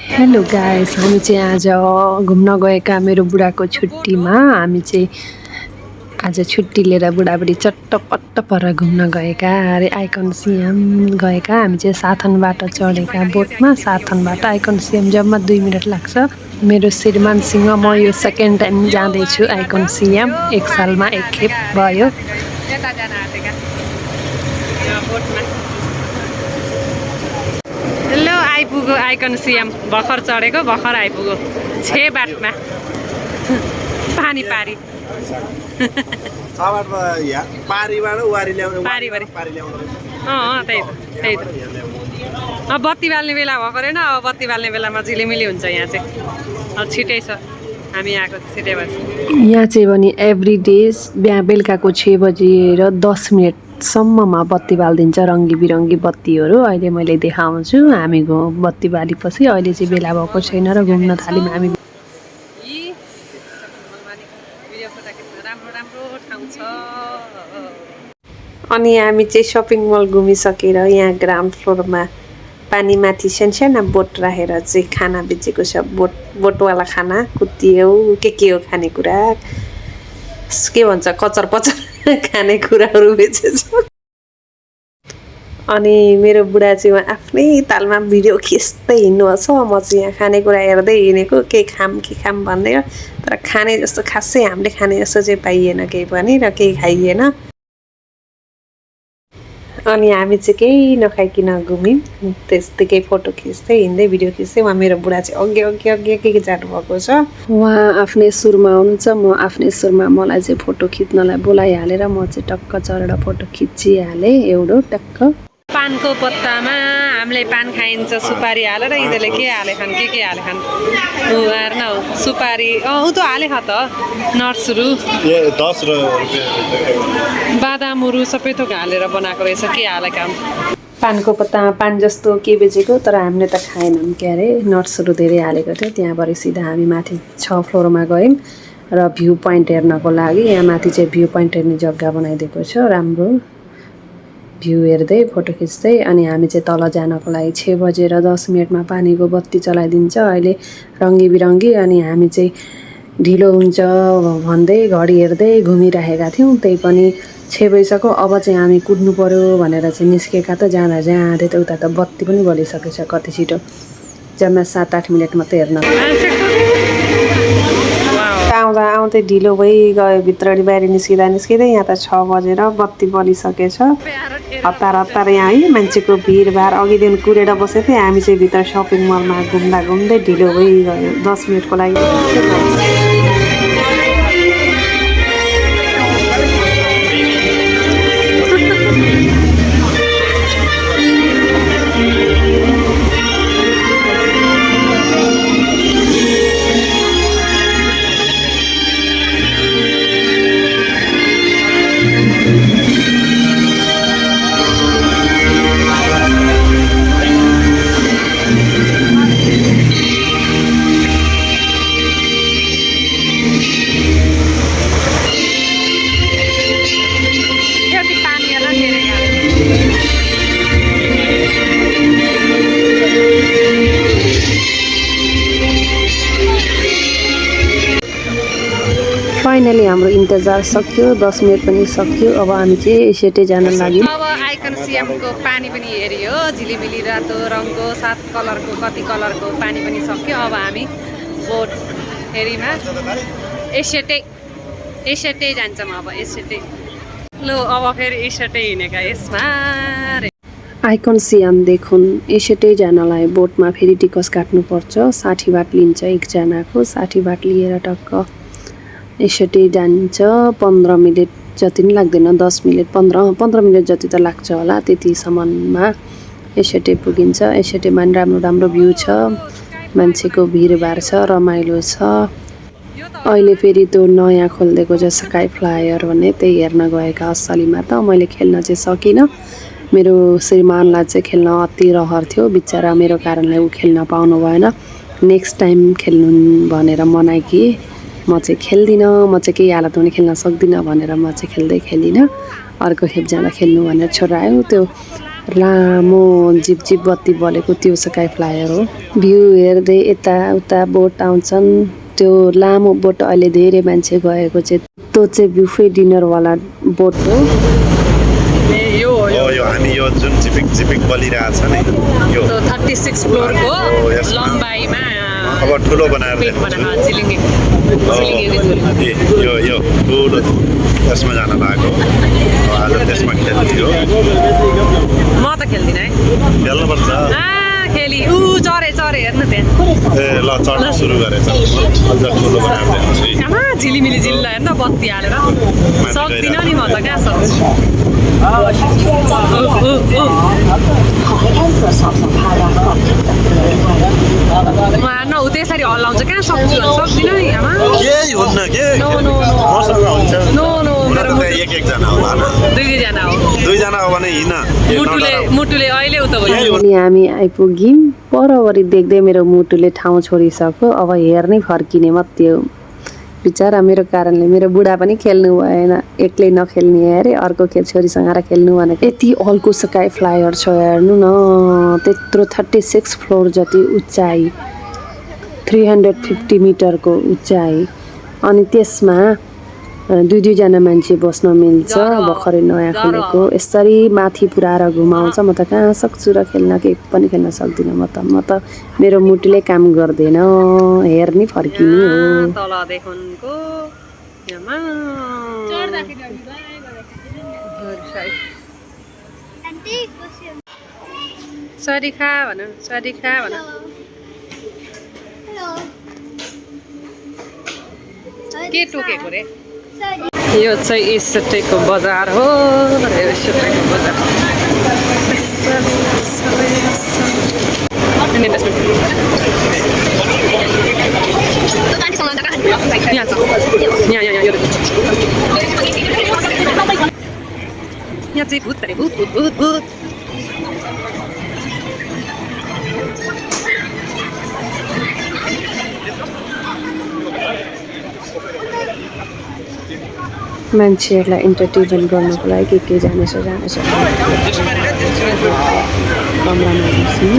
Hello guys, हामी चाहिँ आज घुम्न गएका मेरो बुढाको छुट्टीमा हामी चाहिँ आज छुट्टी लिएर बुढाबुढी चट्टपट्ट पर घुम्न गएका अरे आइकन सिएम गएका। हामी चाहिँ साथनबाट चढेका बोटमा। साथनबाट आइकन सिएम जम्मा 2 मिनट लाग्छ। मेरो श्रीमानसँग म यो सेकेन्ड टाइम जाँदैछु आइकन सिएम। 1 सालमा 1 खेप भयो। हेलो, आइपुग्यो आइकन सिएम। भर्खर चढेको, भर्खर आइपुग्यो। 6 बाटमा पानी पारी त्यही त। बत्ती बाल्ने बेला भएको रहेन। अब बत्ती बाल्ने बेलामा झिलिमिली हुन्छ यहाँ चाहिँ। अब छिटै छ, हामी आएको छिटै भएछ। यहाँ चाहिँ भने एभ्री डे बिहान बेलुकाको 6 बजेर 10 मिनटसम्ममा बत्ती बालिदिन्छ, रङ्गी बिरङ्गी बत्तीहरू। अहिले मैले देखाउँछु। हामी बत्ती बालेपछि अहिले चाहिँ बेला भएको छैन र घुम्न थाल्यौँ हामी। अनि हामी चाहिँ सपिङ मल घुमिसकेर यहाँ ग्राउन्ड फ्लोरमा पानी माथि सानो बोट राखेर चाहिँ खाना बेचेको छ। बोटवाला खाना, कुतियो के हो खानेकुरा, के भन्छ कचर पचर खानेकुराहरू बेचेछ। अनि मेरो बुढा चाहिँ आफ्नै तालमा भिडियो खिच्दै हिँड्नुहोस् हो। म चाहिँ यहाँ खानेकुरा हेर्दै हिँडेको, के खाम भन्दै। तर खाने जस्तो खासै हामीले खाने जस्तो चाहिँ पाइएन केही पनि, र केही खाइएन। अनि हामी चाहिँ केही नखाइकन घुम्यौँ। त्यस्तै फोटो खिच्दै हिँड्दै भिडियो खिच्दै। उहाँ मेरो बुढा चाहिँ अघि के जानुभएको छ। उहाँ आफ्नै सुरमा हुनुहुन्छ, म आफ्नै सुरमा। मलाई चाहिँ फोटो खिच्नलाई बोलाइहालेर म चाहिँ टक्क चढेर फोटो खिचिहालेँ एउटा टक्क। पानको पत्तामा हामीले पान खाइन्छ सुपारी हालेर। यिनीहरूले के हालेछन्, के हालेछन् हेर्न हौ। सुपारी ऊ त हाले त नट्सहरू, बादामहरू सबै थोक हालेर बनाएको रहेछ। के हालेका पानको पत्तामा पान जस्तो के बेचेको। तर हामीले त खाएनौँ, के अरे नट्सहरू धेरै हालेको थियो। त्यहाँबाट सिधा हामी माथि 6 फ्लोरमा गयौँ र भ्यू पोइन्ट हेर्नको लागि। यहाँ माथि चाहिँ भ्यू पोइन्ट हेर्ने जग्गा बनाइदिएको छ, राम्रो भ्यू हेर्दै फोटो खिच्दै। अनि हामी चाहिँ तल जानको लागि 6 बजेर 10 मिनटमा पानीको बत्ती चलाइदिन्छ अहिले रङ्गी बिरङ्गी। अनि हामी चाहिँ ढिलो हुन्छ भन्दै घडी हेर्दै घुमिरहेका थियौँ। त्यही पनि 6 बजिसक्यो। अब चाहिँ हामी कुद्नु पर्यो भनेर चाहिँ निस्केका। त जाँदै त उता त बत्ती पनि बलिसकेछ। कति छिटो, जम्मा 7-8 मिनट मात्रै हेर्न। आउँदै ढिलो भइगयो। भित्र बाहिर निस्किँदै यहाँ त 6 बजेर बत्ती बलिसकेछ। हतार यहाँ है मान्छेको भिडभाड। अघिदेखि कुरेर बसेको थिएँ। हामी चाहिँ भित्र सपिङ मलमा घुम्दै ढिलो भइगयो 10 मिनटको लागि। फाइनली हाम्रो इन्तजार सक्यो, 10 मिनट पनि सक्यो। अब हामी चाहिँ सेटै जान लाग्यौँ। अब आइकन सिएमको पानी पनि हेऱ्यो, झिलिमिली रातो रङको 7 कलरको कति कलरको पानी पनि सक्यो। अब हामी बोट हेरीमा एसेटै जान्छौँ। अब एसेटै लो, अब फेरि एसेटै हिँडेका यसमा। आइकन सिएम देखुन एसेटै जानलाई बोटमा फेरि टिकस काट्नुपर्छ। 60 बाट लिन्छ एकजनाको। 60 बाट लिएर टक्क एसेटै जान्छ। 15 मिनट जति पनि लाग्दैन, 10 मिनट 15 मिनट जति त लाग्छ होला। त्यतिसम्ममा एसेटै पुगिन्छ। एसेटैमा राम्रो भ्यू छ, मान्छेको भिडभाड छ, रमाइलो छ। अहिले फेरि त्यो नयाँ खोलिदिएको छ स्काई फ्लायर भन्ने, त्यही हेर्न गएका असलीमा। त मैले खेल्न चाहिँ सकिनँ। मेरो श्रीमानलाई चाहिँ खेल्न अति रहर थियो, बिचरा मेरो कारणले ऊ खेल्न पाउनु भएन। नेक्स्ट टाइम खेल्नु भनेर मनाएकी। म चाहिँ खेल्दिनँ, म चाहिँ केही हालतमा पनि खेल्न सक्दिनँ भनेर म चाहिँ खेल्दिनँ। अर्को खेप जाँदा खेल्नु भनेर छोरा आयो। त्यो लामो जिप बत्ती बलेको त्यो स्काई फ्लायर हो। भ्यू हेर्दै यताउता बोट आउँछन्। त्यो लामो बोट अहिले धेरै मान्छे गएको चाहिँ त्यो चाहिँ ब्युफे डिनरवाला बोट हो। यो हामी यो जुन झिपिक बलिरहेछ नि यो 36 फ्लोरको लम्बाइमा अब ठुलो बनाएर यो ठुलो त्यसमा जान लागेको आज त्यसमा खेल्थ्यो। म त खेल्दिनँ है, खेल्नुपर्छ। खेली चरे हेर्नु त्यहाँ ल चढ्न सुरु गरेछ अझ ठुलो बनाएर झिलिमिली जिल्ला हेर्न बत्ती हालेर सक्दिनँ नि म त कहाँ सक्छु। न ऊ त्यसरी हल्लाउँछ कहाँ सक्छु सक्दिनँ नि आमा। केही हुन्न के मसँग हुन्छ एकजना होला दुईजना हो भने हिँड मुटुले अहिले उता अनि हामी आइपुग्यौँ। परवरी देख्दै मेरो मुटुले ठाउँ छोडिसक्यो। अब हेर्नै फर्किने मात्रै हो। बिचरा मेरो कारणले मेरो बुढा पनि खेल्नु भएन, एक्लै नखेल्ने अरे अर्को खेल छोरीसँग आएर खेल्नु भनेको। यति हल्को स्काई फ्लायर छ हेर्नु न, त्यत्रो 36 फ्लोर जति उचाइ, 350 मिटरको उचाइ। अनि त्यसमा दुईजना मान्छे बस्न मिल्छ। भर्खरै नयाँ खोलेको यसरी माथि पुऱ्याएर घुमाउँछ। म त कहाँ सक्छु र खेल्न, केही पनि खेल्न सक्दिनँ म त मेरो मुटुले काम गर्दैन, हेर्नै फर्किने हो। तल देखुनको सरिखा भन के टोकेको रे। यो चाहिँ इस्टेटको बजार हो। इस्टेटको बजार यहाँ चाहिँ भूत अरे भूत मान्छेहरूलाई इन्टरटेनमेन्ट गर्नको लागि के जानेछ कमरामा बस्नु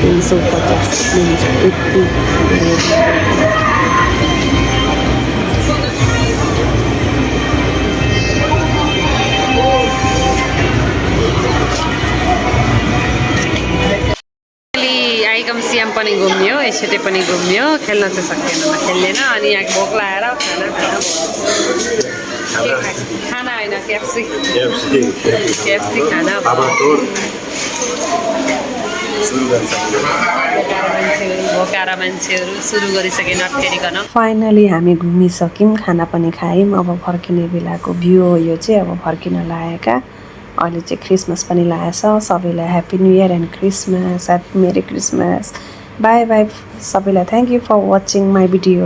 350 आइकम सिएम पनि घुम्यो, एसएटे पनि घुम्यो। खेल्न चाहिँ सकेन, खेल्दैन। अनि यहाँ भोक लागेर खाना होइन केएफसी खाना भोकाएर मान्छेहरू सुरु गरिसके नफेरिकन। फाइनली हामी घुमिसक्यौँ, खाना पनि खायौँ। अब फर्किने बेलाको भ्यू हो यो चाहिँ। अब फर्किन लागेका। अहिले चाहिँ क्रिसमस पनि लागेछ। सबैलाई happy new year and Christmas, happy merry Christmas. Bye bye सबैलाई। Thank you for watching my video.